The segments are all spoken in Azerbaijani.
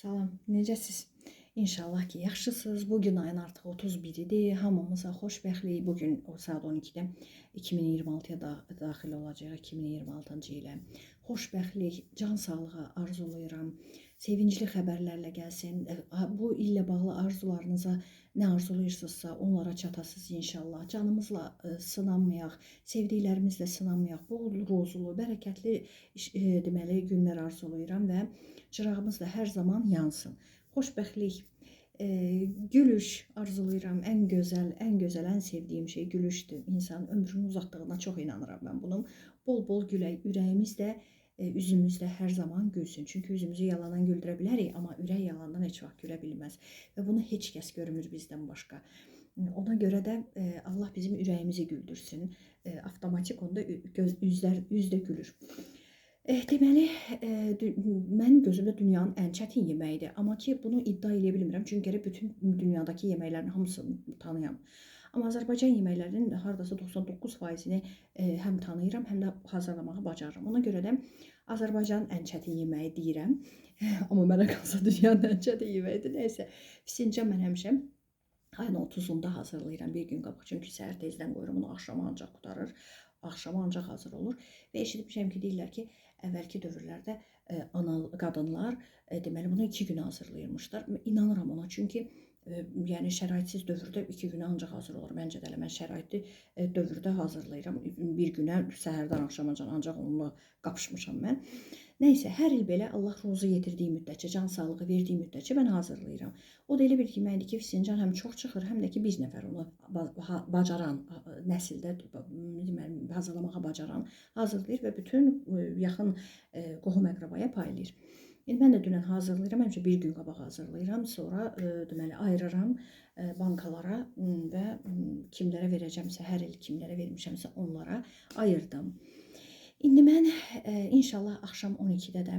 Salam, necəsiz? İnşallah ki, yaxşısınız. Bugün ayın artıq 31-idir. Hamımıza xoşbəxtlik. Bugün o saat 12-də 2026-ya da daxil olacağıq, 2026-cı ilə. Xoşbəxtlik, can sağlığı arzulayıram. Sevincli xəbərlərlə gəlsin. Bu illə bağlı arzularınıza nə arzulayırsınızsa, onlara çatasınız inşallah. Canımızla sınanmayaq, sevdiklərimizlə sınanmayaq. Bol rozulu, bərəkətli deməli günlər arzulayıram və çırağımız da hər zaman yansın. Xoşbəxtlik, gülüş arzulayıram. Ən gözəl, ən gözəl, ən sevdiyim şey gülüşdür. İnsanın ömrünü uzatdığına çox inanıram mən bunun. Bol-bol gülək, ürəyimiz də, üzümüz də hər zaman gülsün. Çünki üzümüzü yalandan güldürə bilərik, amma ürək yalandan heç vaxt gülə bilməz. Və bunu heç kəs görmür bizdən başqa. Ona görə də Allah bizim ürəyimizi güldürsün. Avtomatik onda göz, üzlər, üz də gülür. Deməli, mənim gözümdə dünyanın ən çətin yeməyidir. Amma ki, bunu iddia eləyə bilmirəm, çünki gərək bütün dünyadakı yeməklərin hamısını tanıyam. Amma Azərbaycan yeməklərinin hardasa 99%-ni həm tanıyıram, həm də hazırlamağı bacarıram. Ona görə də Azərbaycanın ən çətin yeməyi deyirəm. Amma mənə qalsa dünyanın ən çətin yeməyidir. Nəysə, fisincan mən həmişə ayın 30-unda hazırlayıram, bir gün qabaq. Çünki səhər tezdən qoyuram, onu axşama ancaq qurtarır. Axşama ancaq hazır olur. Və eşitmişəm ki, deyirlər ki, əvvəlki dövrlərdə ana qadınlar deməli bunu 2 günə hazırlayırmışlar. İnanıram ona, çünki yəni şəraitsiz dövrdə 2 günə ancaq hazır olur. Məncə də elə mən şəraitli dövrdə hazırlayıram. Bir günə səhərdən axşamacan ancaq onunla qapışmışam mən. Nəysə, hər il belə Allah ruzu yetirdiyi müddətcə, can sağlığı verdiyi müddətcə mən hazırlayıram. O da elə bir yeməkdir ki, fincan həm çox çıxır, həm də ki bir nəfər onu bacaran nəsildə, deməli hazırlamağa bacaran hazırlayır və bütün yaxın qohum əqrəbaya paylayır. İndi mən də dünən hazırlayıram, həmişə bir gün qabaq hazırlayıram, sonra deməli ayırıram bankalara və kimlərə verəcəmsə, hər il kimlərə vermişəmsə onlara ayırdım. İndi mən inşallah axşam 12-də də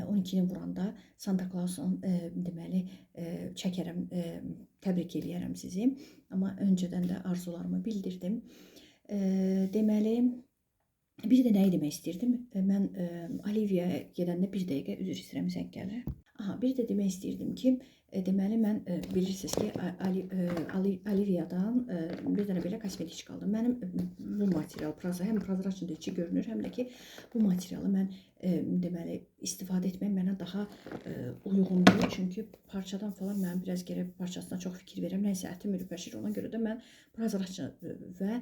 12-ni vuranda Santa Claus'un deməli çəkərəm, təbrik eləyərəm sizi. Amma öncədən də arzularımı bildirdim. Deməli bir də nəyi demək istəyirdim? Mən Olivia gedəndə bir dəqiqə üzr istəyirəm, zəng gəlir. Aha, bir də demək istəyirdim ki, deməli mən bilirsiniz ki, Olivia'dan bir dənə belə kosmetik aldım. Mənim bu material həm prozraçlı içi görünür, həm də ki bu materialı mən deməli istifadə etmək mənə daha uyğundur. Çünki parçadan falan mən biraz gərək parçasına çox fikir verirəm. Nəysə ətim ürpəşir. Ona görə də mən prozraçlı və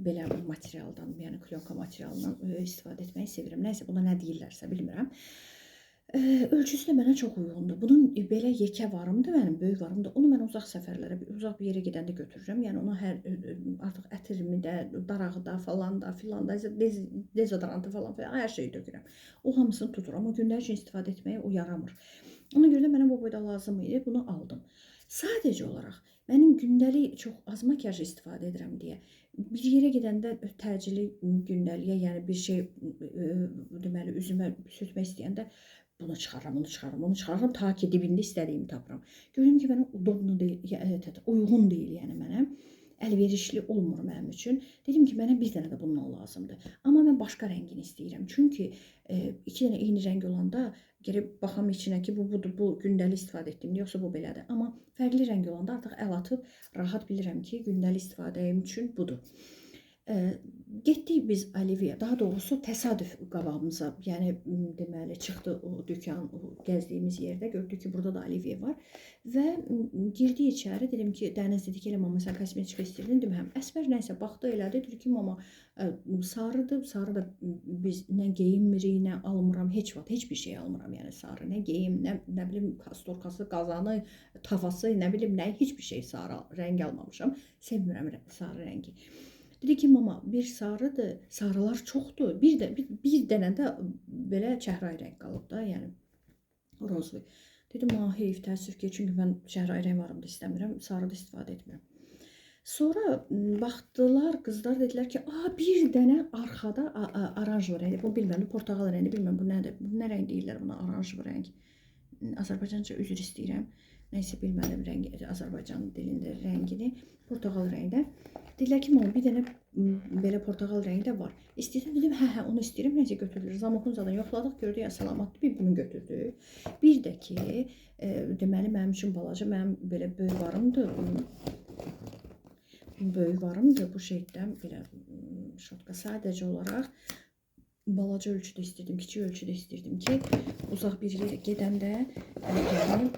belə materialdan, yəni klyonka materialından istifadə etməyi sevirəm. Nəysə buna nə deyirlərsə bilmirəm. Ölçüsü də mənə çox uyğundur. Bunun belə yekə varımdır mənim, böyük varımdır. Onu mən uzaq səfərlərə, uzaq bir yerə gedəndə götürürəm. Yəni ona hər artıq ətirimi də, darağı da falan da filan da, dezodorantı falan filan hər şeyi tökürəm. O hamısını tutur, amma günlər üçün istifadə etməyə o yaramır. Ona görə də mənə bu boyda lazım idi, bunu aldım. Sadəcə olaraq mənim gündəlik çox az makiyaj istifadə edirəm deyə bir yerə gedəndə təcili gündəliyə, yəni bir şey deməli üzümə sürtmək istəyəndə bunu çıxarıram, bunu çıxarıram, bunu çıxarıram ta ki dibində istədiyimi tapıram. Görürüm ki, mənə udobno deyil, uyğun deyil, yəni mənə əlverişli olmur mənim üçün. Dedim ki, mənə bir dənə də bundan lazımdır. Amma mən başqa rəngini istəyirəm. Çünki iki dənə eyni rəng olanda gərək baxam içinə ki, bu budur, bu gündəlik istifadə etdiyim, yoxsa bu belədir. Amma fərqli rəng olanda artıq əl atıb rahat bilirəm ki, gündəlik istifadəyim üçün budur. Getdik biz Olivia, daha doğrusu təsadüf qabağımıza, yəni deməli çıxdı o dükan, o gəzdiyimiz yerdə gördük ki, burada da Olivia var və girdik içəri, dedim ki, Dəniz dedi ki, elə mama sən kosmetika istəyirdin, dedim həm. Əsmər nəsə baxdı elədi, dedi ki, mama sarıdır, sarı da biz nə geyinmirik, nə almıram, heç vaxt heç bir şey almıram, yəni sarı, nə geyim, nə bilim kastorkası, qazanı, tavası, nə bilim nə, heç bir şey sarı rəng almamışam. Sevmirəm sarı rəngi. Dedi ki, mama bir sarıdır, sarılar çoxdur. Bir də bir dənə də belə çəhrayı rəng qalıb da, yəni rozlu. Dedim, ha, heyf, təəssüf ki, çünki mən çəhrayı rəng varımda istəmirəm, sarı da istifadə etmirəm. Sonra baxdılar, qızlar dedilər ki, a, bir dənə arxada oranjlı rəng, bu bilmirəm, portağal rəngi, bilmirəm bu nədir. Bu nə rəng deyirlər buna, oranjlı rəng. Azərbaycanca üzr istəyirəm. Nəysə bilmədim rəngi, Azərbaycan dilində rəngini, portağal rəngdə. Dedilər ki, mama bir dənə belə portağal rəngi də var. İstəyirsən? Dedim, hə, onu istəyirəm. Nəysə götürdülər. Zamokunu zaten yoxladıq, gördük, ya, salamatdır. Bir bunu götürdük. Bir də ki, deməli mənim üçün balaca, mənim belə böyük varımdır. Böyük varımdır bu şeydən belə şotka sadəcə olaraq balaca ölçüdə istəyirdim, kiçik ölçüdə istəyirdim ki, uzaq bir yerə gedəndə yəni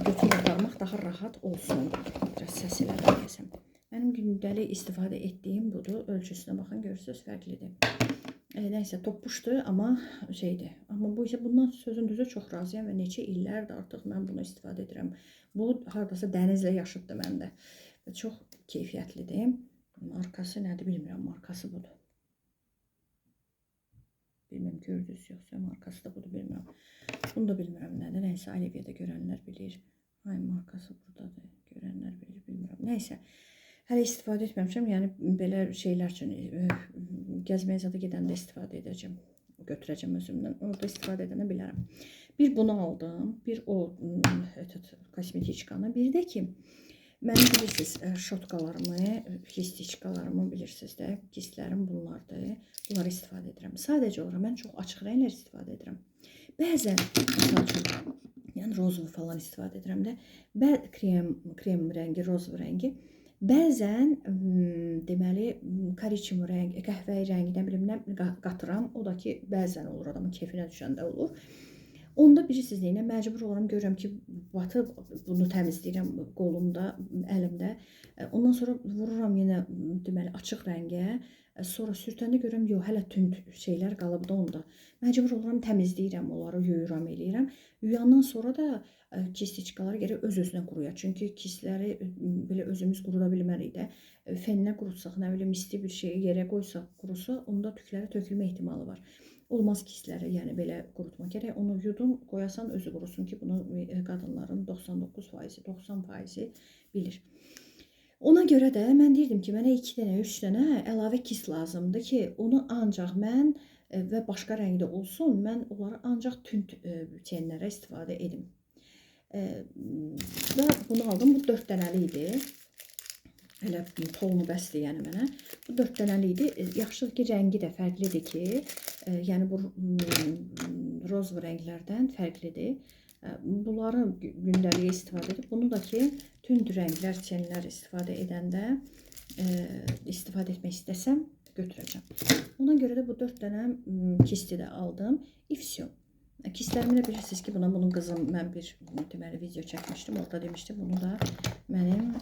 götürüb aparmaq daha rahat olsun. Biraz səs elədim deyəsən. Mənim gündəlik istifadə etdiyim budur. Ölçüsünə baxın, görürsünüz, fərqlidir. Nəysə, toppuşdur, amma şeydir. Amma bu isə bundan sözün düzü çox razıyam və neçə illərdir artıq mən bunu istifadə edirəm. Bu hardasa dənizlə yaşıddır məndə. Və çox keyfiyyətlidir. Markası nədir bilmirəm, markası budur. Bilmirəm, gördünüz yoxsa markası da budur, bilmirəm. Bunu da bilmirəm nədir. Nəysə, Oliviyada görənlər bilir. Ay, markası buradadır. Görənlər bilir, bilmirəm. Nəysə, hələ istifadə etməmişəm. Yəni, belə şeylər üçün gəzməyə zada gedəndə istifadə edəcəm. Götürəcəm özümdən. Orada istifadə edənə bilərəm. Bir bunu aldım, bir o kosmetiçkanı. Bir də ki, mənim bilirsiniz, şotkalarımı, kistiçkalarımı bilirsiniz də, kistlərim bunlardır. Bunları istifadə edirəm. Sadəcə olaraq mən çox açıq rənglər istifadə edirəm. Bəzən, misal üçün, yəni rozov falan istifadə edirəm də, krem rəngi, rozov rəngi. Bəzən, deməli, koriçim rəng, qəhvəyi rəngi, nə bilim, nə qatıram. O da ki, bəzən olur, adamın kefinə düşəndə olur. Onda bilirsiniz neylə, məcbur oluram, görürəm ki, batıb, bunu təmizləyirəm qolumda, əlimdə. Ondan sonra vururam yenə, deməli, açıq rəngə. Sonra sürtəndə görürəm, yox, hələ tünd şeylər qalıb da onda. Məcbur oluram, təmizləyirəm onları, yuyuram, eləyirəm. Yuyandan sonra da kistiçkalar gərək öz-özünə quruya. Çünki kistləri belə özümüz quruda bilmərik də. Fenlə qurutsaq, nə bilim, isti bir şeyi yerə qoysaq, qurusa, onda tüklərə tökülmə ehtimalı var. Olmaz kistləri, yəni belə qurutma gərək. Onu yudun, qoyasan özü qurusun ki, bunu qadınların 99%, 90% bilir. Ona görə də mən deyirdim ki, mənə 2 dənə, 3 dənə əlavə kist lazımdır ki, onu ancaq mən və başqa rəngdə olsun, mən onları ancaq tünd tenlərə istifadə edim. Və bunu aldım, bu 4 dənəli idi. Elə tolunu bəsdir yəni mənə. Bu 4 dənəli idi. Yaxşıdır ki, rəngi də fərqlidir ki, yəni bu rozov rənglərdən fərqlidir. Bunları gündəliyə istifadə edib, bunu da ki, tünd rənglər, tenlər istifadə edəndə istifadə etmək istəsəm götürəcəm. Ona görə də bu 4 dənə kisti də aldım. И всё. Kistlərimi də bilirsiniz ki, buna bunun qızım, mən bir deməli video çəkmişdim. Orada demişdim, bunu da mənim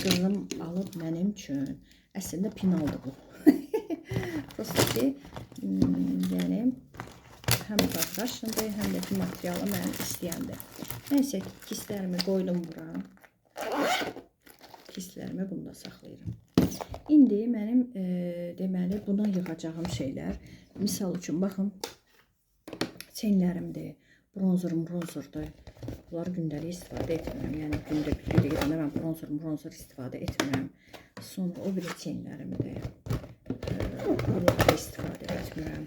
qızım alıb mənim üçün. Əslində pinaldır bu. Prosta ki, yəni həm prozraçlıdır, həm də ki materialı mən istəyəndir. Nəysə, kistlərimi qoydum bura. Kistlərimi bunda saxlayıram. İndi mənim deməli buna yığacağım şeylər, misal üçün baxın, tenlərimdir, bronzerim bronzerdir. Bunları gündəlik istifadə etmirəm. Yəni gündə bir yerə gedəndə mən bronzer istifadə etmirəm. Sonra o biri tenlərimdir. Bunları istifadə etmirəm.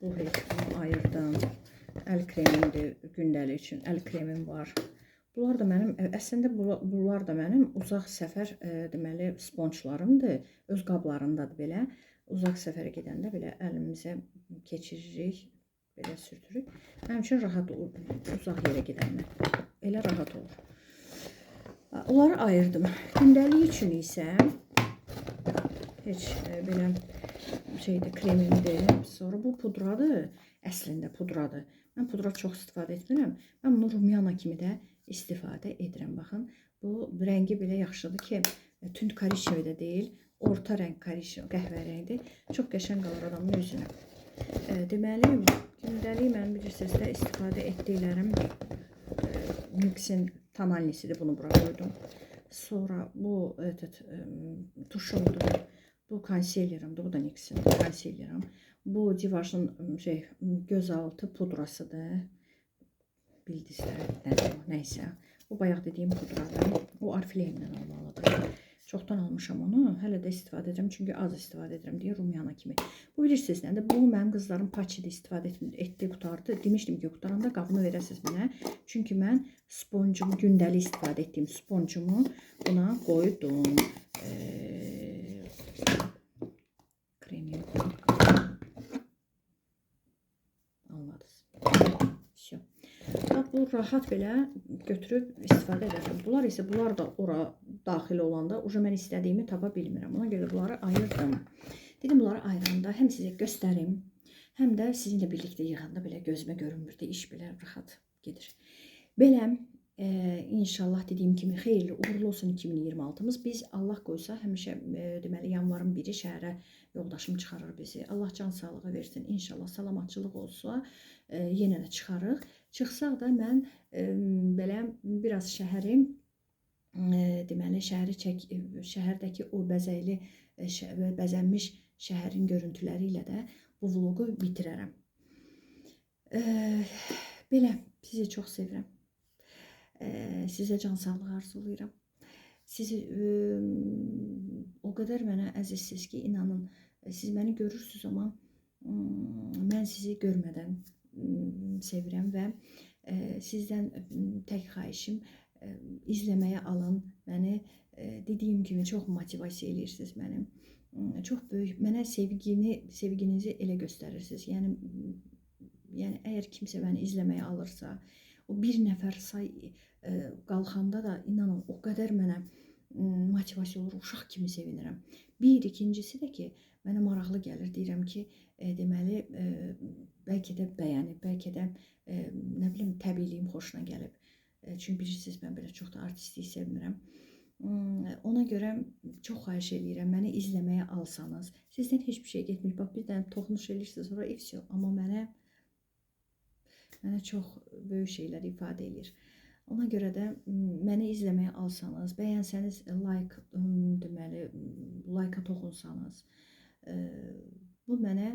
Bu heç bunu ayırdım. Əl kremimdir gündəlik üçün. Əl kremim var. Bunlar da mənim, əslində bunlar da mənim uzaq səfər deməli sponçlarımdır. Öz qablarındadır belə. Uzaq səfərə gedəndə belə əlimizə keçiririk, belə sürtürük. Mənim üçün rahat olur uzaq yerə gedəndə. Elə rahat olur. Onları ayırdım. Gündəlik üçün isə heç belə şeydir, kremimdir. Sonra bu pudradır. Əslində pudradır. Mən pudra çox istifadə etmirəm. Mən bunu rumyana kimi də istifadə edirəm. Baxın, bu rəngi belə yaxşıdır ki, tünd koriçevi də deyil, orta rəng koriçevi, qəhvə rəngidir. Çox qəşəng qalır adamın üzünə. Deməli, gündəlik mən bilirsiniz də istifadə etdiklərim NYX-in tonalnisidir, bunu bura qoydum. Sonra bu tuşumdur, bu konsilerimdir, bu da NYX-indir, konsilerim. Bu Divajın gözaltı pudrasıdır. Bildizlər, nədir o, nəysə. Bu bayaq dediyim pudradır. O Oriflame-dən olmalıdır. Çoxdan almışam onu. Hələ də istifadə edirəm. Çünki az istifadə edirəm deyə rumyana kimi. Bu bilirsiniz nədir? Bu mənim qızlarım paçidə istifadə etdi, qurtardı. Demişdim ki, qurtaranda qabını verəsiniz mənə. Çünki mən sponcumu, gündəlik istifadə etdiyim sponcumu buna qoydum. Krem yox. Anladınız. Vəsə. Bax, bu rahat belə götürüb istifadə edərəm. Bunlar isə, bunlar da ora daxil olanda uca mən istədiyimi tapa bilmirəm. Ona görə bunları ayırdım. Dedim, bunları ayıranda həm sizə göstərim, həm də sizinlə birlikdə yığanda belə gözümə görünmürdü. İş belə rahat gedir. Belə, inşallah dediyim kimi xeyirli, uğurlu olsun 2026-mız. Biz Allah qoysa həmişə deməli yanvarın 1-i şəhərə yoldaşım çıxarır bizi. Allah can sağlığı versin. İnşallah salamatçılıq olsa yenə də çıxarıq. Çıxsaq da mən belə biraz şəhəri deməli şəhəri şəhərdəki o bəzəkli bəzənmiş şəhərin görüntüləri ilə də bu vlogu bitirərəm. Belə sizi çox sevirəm. Sizə can sağlığı arzulayıram. Sizi o qədər mənə əzizsiz ki, inanın, siz məni görürsünüz, amma mən sizi görmədən sevirəm və sizdən tək xahişim izləməyə alın məni. Dediyim kimi çox motivasiya eləyirsiniz məni. Çox böyük mənə sevginizi elə göstərirsiniz. Yəni əgər kimsə məni izləməyə alırsa, o bir nəfər say qalxanda da inanın o qədər mənə motivasiya olur, uşaq kimi sevinirəm. Bir, ikincisi də ki, mənə maraqlı gəlir. Deyirəm ki, deməli, bəlkə də bəyənib, bəlkə də nə bilim təbiiliyim xoşuna gəlib. Çünki bilirsiniz, mən belə çox da artistlik sevmirəm. Ona görə çox xahiş eləyirəm, məni izləməyə alsanız, sizdən heç bir şey getmir. Bax, bir dənə toxunuş eləyirsiniz, sonra и всё. Amma mənə çox böyük şeylər ifadə eləyir. Ona görə də məni izləməyə alsanız, bəyənsəniz, like, deməli, like-a toxunsanız, bu mənə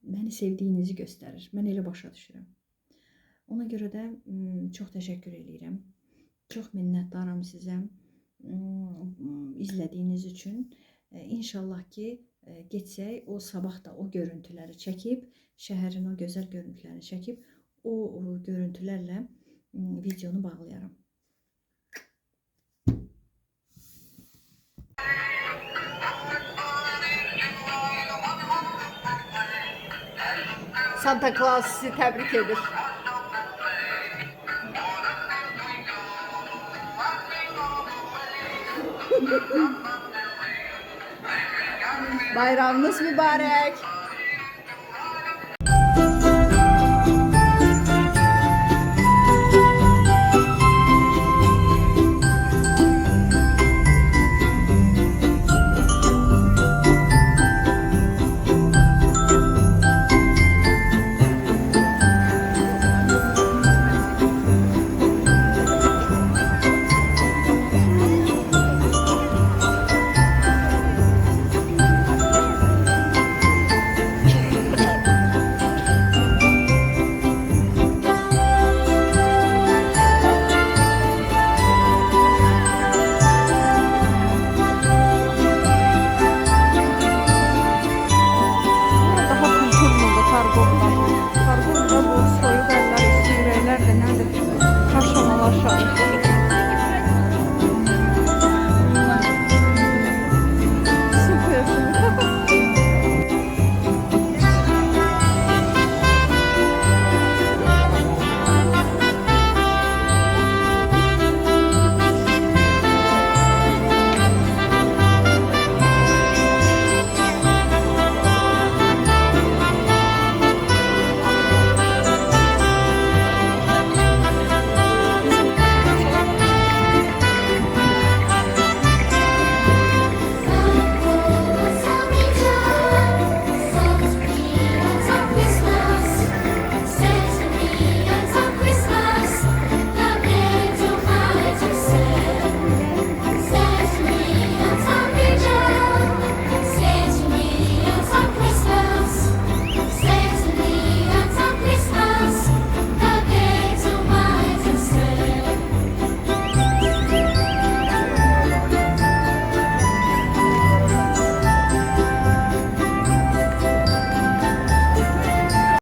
məni sevdiyinizi göstərir. Mən elə başa düşürəm. Ona görə də çox təşəkkür eləyirəm. Çox minnətdaram sizə izlədiyiniz üçün. İnşallah ki, getsək o sabah da o görüntüləri çəkib, şəhərin o gözəl görüntülərini çəkib, o görüntülərlə videonu bağlayaram. Santa Claus sizi təbrik edir. Bayramınız mübarək.